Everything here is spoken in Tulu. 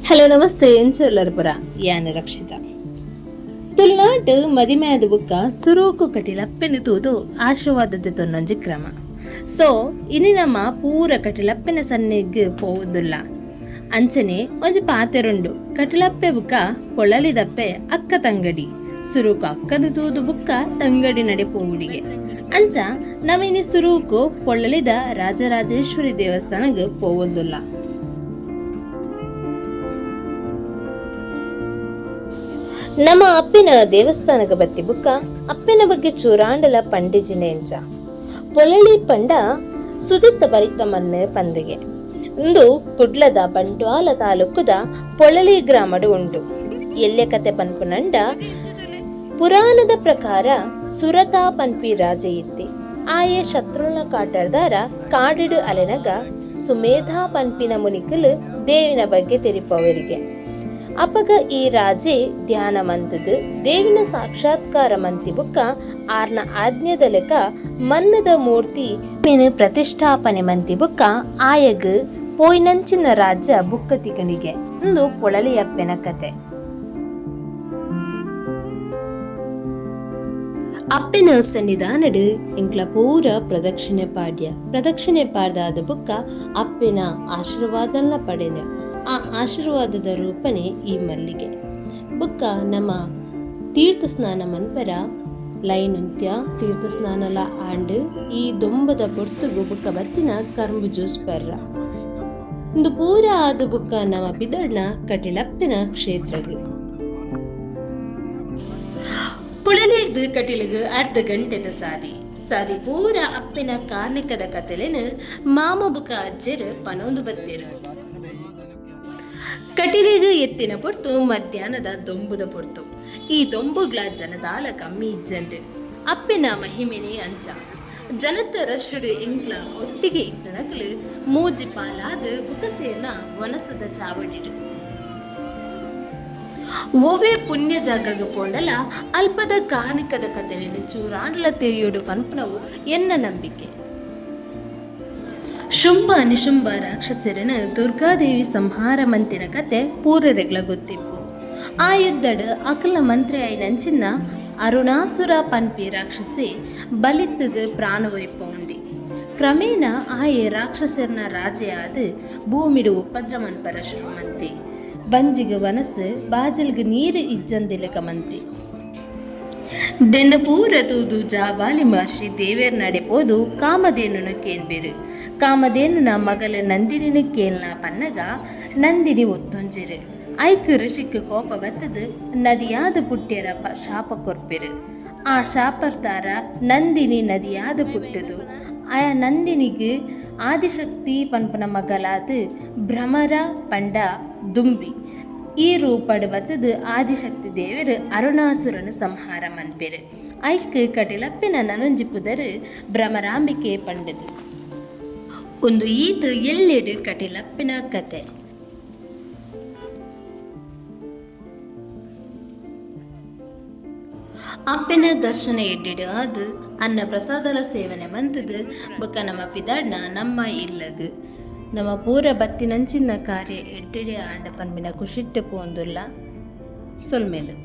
ಹಲೋ ನಮಸ್ತೆ, ಎಂಚೊಲ್ಲರ್ಪುರ? ಯಾನ್ ರಕ್ಷಿತಾ. ತುಳುನಾಡ್ ಮದಿಮೆಯಾದ ಬುಕ್ಕ ಸುರೂಕು ಕಟಿಲಪ್ಪೆನ್ ತೂದು ಆಶೀರ್ವಾದದ ತೊನ್ನೊಂಜಿ ಕ್ರಮ. ಸೊ ಇನಿ ನಮ್ಮ ಪೂರ ಕಟಿಲಪ್ಪೆನ ಸನ್ನೆಗ್ ಪೋವುದುಲ್ಲ. ಅಂಚನೆ ಒಂಜಿ ಪಾತೆರುಂಡು, ಕಟಿಲಪ್ಪೆ ಬುಕ್ಕ ಪೊಳಲಿದಪ್ಪೆ ಅಕ್ಕ ತಂಗಡಿ, ಸುರೂಕು ಅಕ್ಕನ ತೂದು ಬುಕ್ಕ ತಂಗಡಿ ನಡೆ ಪೋವುಡಿಗೆ. ಅಂಚ ನಮ ಇನಿ ಸುರೂಕು ಪೊಳಲಿದ ರಾಜರಾಜೇಶ್ವರಿ ದೇವಸ್ಥಾನಗ್ ಪೋವೊಂದುಲ್ಲ. ನಮ್ಮ ಅಪ್ಪಿನ ದೇವಸ್ಥಾನಕ್ಕೆ ಬತ್ತಿ ಬುಕ್ಕ ಅಪ್ಪಿನ ಬಗ್ಗೆ ಚೂರಾಂಡಲ ಪಂಡಿಜಿನೇಂಚ. ಪೊಳಲಿ ಪಂಡ ಸುದಿತ್ತ ಬರಿತ ಮಣ್ಣು ಪಂದಿಗೆ. ಇಂದು ಕುಡ್ಲದ ಬಂಟ್ವಾಳ ತಾಲೂಕುದ ಪೊಳಲಿ ಗ್ರಾಮಡು ಉಂಡು. ಎಲ್ಲೆ ಕತೆ ಪನ್ಪುನಂಡ, ಪುರಾಣದ ಪ್ರಕಾರ ಸುರತ ಪನ್ಪಿ ರಾಜೆ ಇತ್ತಿ. ಆಯೆ ಶತ್ರುನ ಕಾಟರ್ದಾರ ಕಾಡಿಡು ಅಲೆನಗ ಸುಮೇಧಾ ಪನ್ಪಿನ ಮುನಿಕಲು ದೇವಿನ ಬಗ್ಗೆ ತೆರಿಪವರಿಗೆ. ಅಪಗ ಈ ರಾಜೆ ಧ್ಯಾನ ಮಂತದು ದೇವಿನ ಸಾಕ್ಷಾತ್ಕಾರ ಮಂತಿ ಬುಕ್ಕ ಆರ್ನ ಆಜ್ಞೆದ ಲೆಕ್ಕ ಮನ್ನದ ಮೂರ್ತಿ ಪ್ರತಿಷ್ಠಾಪನೆ ಮಂತಿ ಬುಕ್ಕ ಆಯಗ್ ಪೋಯ್ನಂಚಿನ ರಾಜ್ಯ ಬುಕ್ಕ ತಿಕಣಿಗೆ. ಇಂದು ಪೊಳಲಿಯಪ್ಪೆನ ಕತೆ. ಅಪ್ಪೆನ ಸನ್ನಿಧಾನಡು ಎಂಕ್ಲ ಪೂರ ಪ್ರದಕ್ಷಿಣೆ ಪಾಡ್ಯ. ಪ್ರದಕ್ಷಿಣೆ ಪಾಡ್ದಾದ ಬುಕ್ಕ ಅಪ್ಪೆನ ಆಶೀರ್ವಾದನ ಪಡೆನ. ಆ ಆಶೀರ್ವಾದದ ರೂಪನೇ ಈ ಮಲ್ಲಿಗೆ. ಬುಕ್ಕ ನಮ್ಮ ತೀರ್ಥ ಸ್ನಾನ ಮನ್ಪರ ಲೈನ್ ಉಂತ್ಯ. ತೀರ್ಥ ಸ್ನಾನಲ ಆಂಡ್. ಈ ದೊಂಬದ ಪೊರ್ತುಗು ಬುಕ್ಕ ಬತ್ತಿನ ಕರ್ಂಬು ಜ್ಯೂಸ್ ಪರ್ರ. ಇಂದು ಪೂರ ಆದ ಬುಕ್ಕ ನಮ್ಮ ಪಿದಡ್ನ ಕಟಿಲಪ್ಪಿನ ಕ್ಷೇತ್ರಗ್. ಪುಳಲಿರ್ದು ಕಟಿಲಿಗ್ ಅರ್ಧ ಗಂಟೆದ ಸಾದಿ. ಸಾದಿ ಪೂರ ಅಪ್ಪಿನ ಕಾರ್ಣಿಕದ ಕತೆಲೆನ್ ಮಾಮ ಬುಕ ಅಜ್ಜೆರ್ ಪನೊಂದು ಬತ್ತೆರ್. ಕಟಿಲಿಗ್ ಎತ್ತಿನ ಪೊರ್ತು ಮಧ್ಯಾಹ್ನದ ದೊಂಬುದ ಪೊರ್ತು. ಈ ದೊಂಬುಗ್ಲ ಜನದಾಲ ಕಮ್ಮಿ ಇಜ್ಜಂಡ್. ಅಪ್ಪಿನ ಮಹಿಮೆನೇ ಅಂಚ. ಜನತ ರಶ್ಡ್ ಎಂಕ್ಲ ಒಟ್ಟಿಗೆ ಇತ್ತನಕಲು ಮೂಜಿ ಪಾಲಾದ್ ಬುಕ ಸೇರ್ನ ವನಸದ ಚಾವಡಿಡ್. ಒವ್ವೇ ಪುಣ್ಯ ಜಾಗಗ್ ಪೋಂಡಲ ಅಲ್ಪದ ಕಾರ್ಣಿಕದ ಕತೆಲೆನ್ ಚೂರಾಂಡಲ ತೆರಿಯೊಡು ಪನ್ಪುನವು ಎನ್ನ ನಂಬಿಕೆ. ಶುಂಭ ನಿಶುಂಭ ರಾಕ್ಷಸರನ್ನು ದುರ್ಗಾದೇವಿ ಸಂಹಾರ ಮಂತಿನ ಕತೆ ಪೂರೆರೆಗ್ಲ ಗೊತ್ತಿಪ್ಪು. ಆ ಯುದ್ಧಡ್ ಅಕಲ್ನ ಮಂತ್ರಿ ಆಯಿನಂಚಿನ ಅರುಣಾಸುರ ಪನ್ಪಿ ರಾಕ್ಷಸೆ ಬಲಿತ್ತದ್ ಪ್ರಾಣ ಒರಿಪೊಂಡಿ. ಕ್ರಮೇಣ ಆಯೆ ರಾಕ್ಷಸರ್ನ ರಾಜೆ ಆದ್ ಭೂಮಿಡ್ ಉಪದ್ರ ಮನ್ಪರ ಶುರು ಮಂತೆ. ಬಂಜಿಗ್ ವನಸ್, ಬಾಜಲ್ಗ್ ನೀರ್ ಇಜ್ಜಂದಿಲೆಕ ಮಂತೆ. ದೆನ್ನ ಪೂರ ತೂದು ಜಾಬಾಲಿ ಮಹರ್ಷಿ ದೇವೆರ್ ನಡೆ ಪೋದು ಕಾಮಧೇನುನ ಕೇನ್ಬೆರ್. ಕಾಮಧೇನುನ ಮಗಲ್ ನಂದಿನಿನ ಕೇಲ್ನ ಪನ್ನಗ ನಂದಿನಿ ಒತ್ತೊಂಜೆರ್. ಐಕ್ ಋಷಿಕ್ ಕೋಪ ಬತ್ತದ್ ನದಿಯಾದ ಪುಟ್ಯರ ಶಾಪ ಕೊರ್ಪೆರ್. ಆ ಶಾಪರ್ತಾರ ನಂದಿನಿ ನದಿಯಾದ ಪುಟ್ಟುದು ಆ ನಂದಿನಿಗ್ ಆದಿಶಕ್ತಿ ಪನ್ಪುನ ಮಗಲಾದ್ ಭ್ರಮರ ಪಂಡ ದುಂಬಿ ಈ ರೂಪಡ್ ಬತ್ತದ್ ಆದಿಶಕ್ತಿ ದೇವೆರ್ ಅರುಣಾಸುರನ್ ಸಂಹಾರ ಮನ್ಪೆರ್. ಐಕ್ ಕಟಿಲಪ್ಪಿನ ನನೊಂಜಿ ಪುದರ್ ಭ್ರಮರಾಂಬಿಕೆ ಪಂಡುದು. ಉಂದು ಈತ್ ಎಲ್ಯೆಡ್ ಕಟಿಲಪ್ಪಿನ ಕತೆ. ಅಪ್ಪೆನ ದರ್ಶನ ಎಡ್ಡೆಡ್ ಆದ್ ಅನ್ನ ಪ್ರಸಾದಲ ಸೇವನೆ ಮಂತುದು ಬೊಕ್ಕ ನಮ ಪಿದಾಡ್ನ ನಮ್ಮ ಇಲ್ಲಗ್. ನಮ ಪೂರ ಬತ್ತಿನಂಚಿನ ಕಾರ್ಯ ಎಡ್ಡೆಡೆ ಆಂಡ ಪನ್ಪಿನ ಖುಷಿಟ್ ಪೋವೊಂದುಲ್ಲ. ಸೊಲ್ಮೆಲು.